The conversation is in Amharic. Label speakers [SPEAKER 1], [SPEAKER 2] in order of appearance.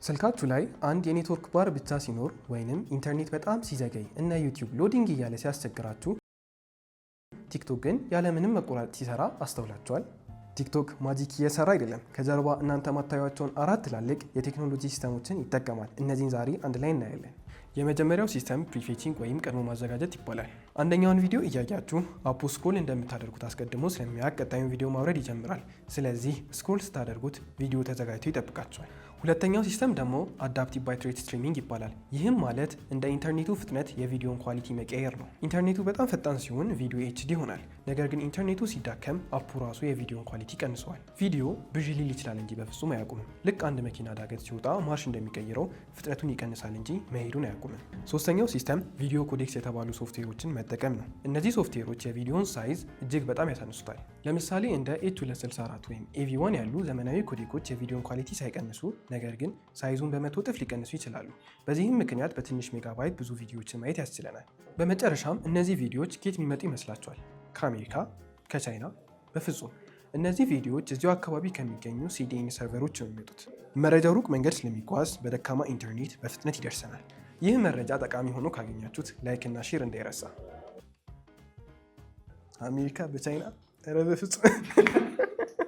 [SPEAKER 1] ስልካችሁ ላይ አንድ የ network bar ብቻ ሲኖር ወይንም ኢንተርኔት በጣም ሲዘገይ እና YouTube loading እያለ ሲያስቸግራችሁ፣ TikTok ግን ያለምንም መቆራረጥ ሲሰራ አስተውላችኋል? TikTok magic እየሰራ አይደለም። ከጀርባ እናንተ ማታዩቸውን አራት ትላልቅ የቴክኖሎጂ system ኦችን ይጠቀማል። እነዚህን ዛሬ አንድ ላይ እናያለን። የመጀመሪያው system prefetching ወይም ቀድሞ ማዘጋጀት ይባላል። አንደኛውን ቪዲዮ እያያችሁ app ኡ scroll እንደምታደርጉት አስቀድሞ ስለሚያውቅ ቀጣዩን ቪዲዮ ማውረድ ይጀምራል። ስለዚህ scroll ስታደርጉት ቪዲዮ ተዘጋጅቶ ይጠብቃችኋል። ሁለተኛው system ደግሞ adaptive bitrate streaming ይባላል። ይህም ማለት እንደ ኢንተርኔቱ ፍጥነት የቪዲዮን quality መቀየር ነው። ኢንተርኔቱ በጣም ፈጣን ሲሆን ቪዲዮ HD ይሆናል። ነገር ግን ኢንተርኔቱ ሲዳከም app ኡ ራሱ የቪዲዮን quality ይቀንሰዋል። ቪዲዮ ብዥ ሊል ይችላል እንጂ በፍጹም አያቆምም። ልክ አንድ መኪና ዳገት ሲወጣ ማርሽ እንደሚቀይረው ፍጥነቱን ይቀንሳል እንጂ መሄዱን አያቆምም። ሶስተኛው system video codecs የተባሉ ሶፍትዌሮችን መጠቀም ነው። እነዚህ ሶፍትዌሮች የቪዲዮን size እጅግ በጣም ያሳንሱታል። ለምሳሌ እንደ H.264 ወይም AV1 ያሉ ዘመናዊ codec ኦች የቪዲዮን quality ሳይቀንሱ ነገር ግን size ኡን በ100 እጥፍ ሊቀንሱ ይችላሉ። በዚህም ምክንያት በትንሽ ሜጋባይት ብዙ ቪዲዮዎችን ማየት ያስችለናል። በመጨረሻም እነዚህ ቪዲዮዎች ከየት የሚመጡ ይመስላችኋል? ከአሜሪካ? ከቻይና? በፍጹም። እነዚህ ቪዲዮዎች እዚሁ አካባቢ ከሚገኙ CDN server ኦች ነው የሚመጡት። መረጃው ሩቅ መንገድ ስለሚጓዝ በደካማ ኢንተርኔት በፍጥነት ይደርሰናል። ይህ መረጃ ጠቃሚ ሆኖ ካገኛችሁት like እና share እንዳይረሳ። አሜሪካ በቻይና? ኧረ በፍጹም።